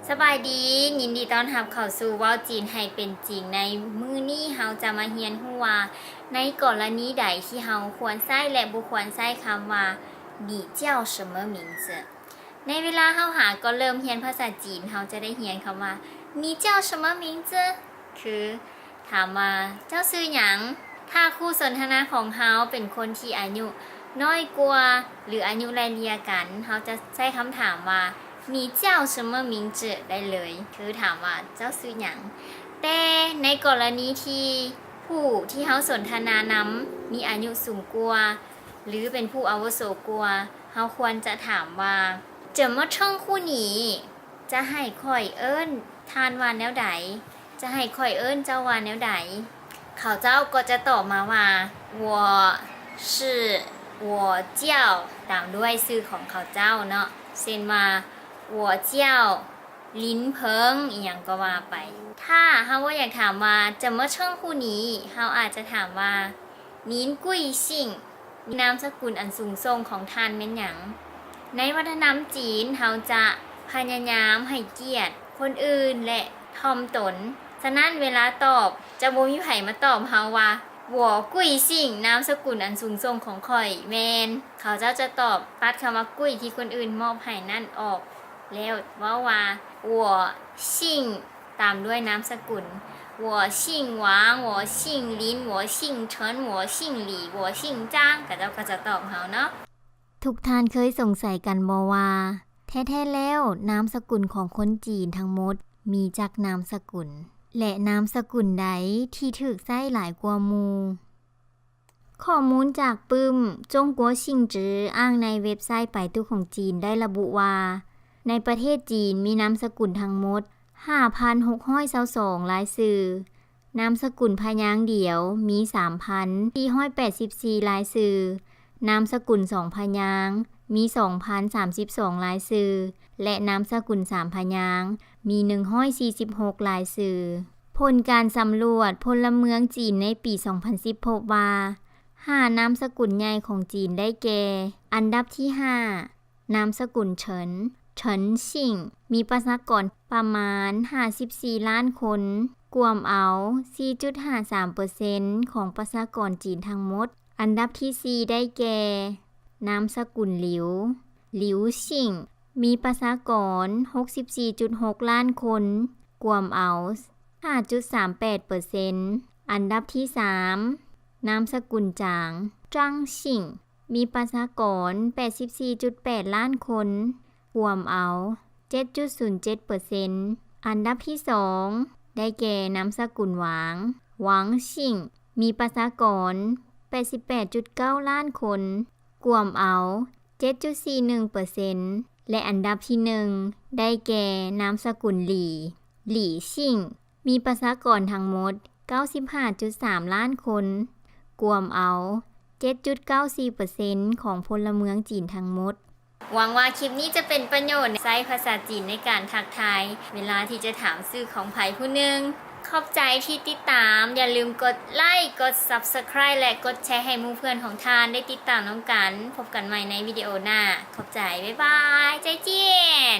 ສະບາຍດີ, ຍິນດີຕ້ອນຮັບເຂົ້າສູ່ເວົ້າຈີນໃຫ້ເປັນຈິງ. ໃນມື້ນີ້ເຮົາຈະມາຮຽນຮູ້ວ່າ ໃນກໍລະນີໃດທີ່ເຮົາຄວນໃຊ້ ແລະ ບໍ່ຄວນໃຊ້ຄຳວ່າ 你叫什么名字? ໃນເວລາເຮົາຫາກໍເລີ່ມຮຽນພາສາຈີນ, ເຮົາຈະໄດ້ຮຽນຄຳວ່າ 你叫什么名字? ຄື ຖາມວ່າ ເຈົ້າຊື່ຫຍັງ? ຖ້າຄູ່ສົນທະນາຂອງເຮົາເປັນຄົນທີ່ອາຍຸນ້ອຍກວ່າ ຫຼື ອາຍຸໄລ່ເລ່ຍກັນ, ເຮົາຈະໃຊ້ຄຳຖາມວ່າ 你叫什么名字? ໄດ້ເລີຍ, ຄືຖາມວ່າ ເຈົ້າຊື່ຫຍັງ? ແຕ່ໃນກໍລະນີທີ່ຜູ້ທີ່ເຮົາສົນທະນານຳມີອາຍຸສູງກວ່າ ຫຼື ເປັນຜູ້ອາວຸໂສກວ່າ, ເຮົາຄວນຈະຖາມວ່າ 怎么称呼你? ຈະໃຫ້ຂ້ອຍເອີ້ນທ່ານວ່າແນວໃດ? ຈະໃຫ້ຂ້ອຍເອີ້ນເຈົ້າວ່າແນວໃດ? ເຂົາເຈົ້າກໍຈະຕອບມາວ່າ 我是我叫 ຕາມດ້ວຍຊື່ຂອງເຂົາເຈົ້າເນາະ ເຊັ່ນວ່າ 我叫林เพิง ອີ່ຫຍັງກໍວ່າໄປ. ຖ້າເຮົາບໍ່ຢາກຖາມວ່າ 怎么称呼你? ເຮົາອາດຈະຖາມວ່າ 您贵姓? ນາມສະກຸນອັນສູງສົ່ງຂອງທ່ານແມ່ນຫຍັງ? ໃນວັດທະນຳຈີນ, ເຮົາຈະພະຍາຍາມໃຫ້ກຽດຄົນອື່ນ ແລະ ຖ່ອມຕົນ. ສະນັ້ນ, ເວລາຕອບ, ຈະບໍ່ມີໃຜມາຕອບເຮົາວ່າ 我贵姓 ນາມສະກຸນອັນສູງສົ່ງຂອງຂ້ອຍແມ່ນ. ເຂົາເຈົ້າຈະຕອບ, ຕັດຄຳວ່າ 贵 ທີ່ຄົນອື່ນມອບໃຫ້ນັ້ນອອກ ແລ້ວເວົ້າວ່າ 我姓 ຕາມດ້ວຍນາມສະກຸນ 我姓王 我姓林 我姓陈 我姓李 我姓张 ເຂົາເຈົ້າກໍຈະຕອບເຮົາເນາະ. ທຸກທ່ານເຄີຍສົງໄສກັນບໍ່ວ່າ ແທ້ໆແລ້ວນາມສະກຸນຂອງຄົນຈີນທັງໝົດມີຈັກນາມສະກຸນ ແລະ ນາມສະກຸນໃດທີ່ຖືກໃຊ້ຫຼາຍກວ່າໝູ່? ຂໍ້ມູນຈາກປຶ້ມ 中国姓氏 ອ້າງໃນເວັບໄຊປາຍຕຸຂອງຈີນໄດ້ລະບຸວ່າ ໃນປະເທດຈີນມີນາມສະກຸນທັງໝົດ ຫ້າພັນຫົກຮ້ອຍຊາວສອງ ລາຍຊື່, ນາມສະກຸນພະຍາງດຽວມີ ສາມພັນສີ່ຮ້ອຍແປດສິບສີ່ ລາຍຊື່, ນາມສະກຸນສອງພະຍາງມີ ສອງພັນສາມສິບສອງ ລາຍຊື່ ແລະ ນາມສະກຸນສາມພະຍາງມີ ໜຶ່ງຮ້ອຍສີ່ສິບຫົກ ລາຍຊື່. ຜົນການສຳຫຼວດພົນລະເມືອງຈີນໃນປີສອງພັນສິບ ພົບວ່າ ຫ້ານາມສະກຸນໃຫຍ່ຂອງຈີນໄດ້ແກ່ ອັນດັບທີຫ້າ ນາມສະກຸນເສີນ ເສີນຊິງ ມີປະຊາກອນປະມານຫ້າສິບສີ່ລ້ານຄົນ, ກວມເອົາສີ່ຈຸດຫ້າສາມເປີເຊັນຂອງປະຊາກອນຈີນທັງໝົດ. ອັນດັບທີສີ່ໄດ້ແກ່ ນາມສະກຸນ ຫຼິວ ຫຼິວຊິງ ມີປະຊາກອນຫົກສິບສີ່ຈຸດຫົກລ້ານຄົນ, ກວມເອົາຫ້າຈຸດສາມແປດເປີເຊັນ. ອັນດັບທີສາມ ນາມສະກຸນ ຈາງ ຈາງຊິງ ມີປະຊາກອນແປດສິບສີ່ຈຸດແປດລ້ານຄົນ, ກວມເອົາເຈັດຈຸດສູນເຈັດເປີເຊັນ. ອັນດັບທີສອງໄດ້ແກ່ນາມສະກຸນ ຫວາງ ຫວາງຊິງ ມີປະຊາກອນແປດສິບແປດຈຸດເກົ້າລ້ານຄົນ, ກວມເອົາເຈັດຈຸດສີ່ໜຶ່ງເປີເຊັນ ແລະ ອັນດັບທີໜຶ່ງໄດ້ແກ່ນາມສະກຸນ ຫຼີ ຫຼີຊິງ ມີປະຊາກອນທັງໝົດເກົ້າສິບຫ້າຈຸດສາມລ້ານຄົນ, ກວມເອົາເຈັດຈຸດເກົ້າສີ່ເປີເຊັນຂອງພົນລະເມືອງຈີນທັງໝົດ. ຫວັງວ່າຄລິບນີ້ຈະເປັນປະໂຫຍດ, ໃຊ້ພາສາຈີນໃນການທັກທາຍ ເວລາທີ່ຈະຖາມຊື່ຂອງໃຜຜູ້ໜຶ່ງ. ຂອບໃຈທີ່ຕິດຕາມ, ຢ່າລືມກົດໄລ, ກົດ Subscribe ແລະ ກົດແຊໃຫ້ໝູ່ເພື່ອນຂອງທ່ານໄດ້ຕິດຕາມນຳກັນ. ພົບກັນໃໝ່ໃນວິດີໂອໜ້າ. ຂອບໃຈ, ບາຍບາຍ, ໃຈຈຽນ.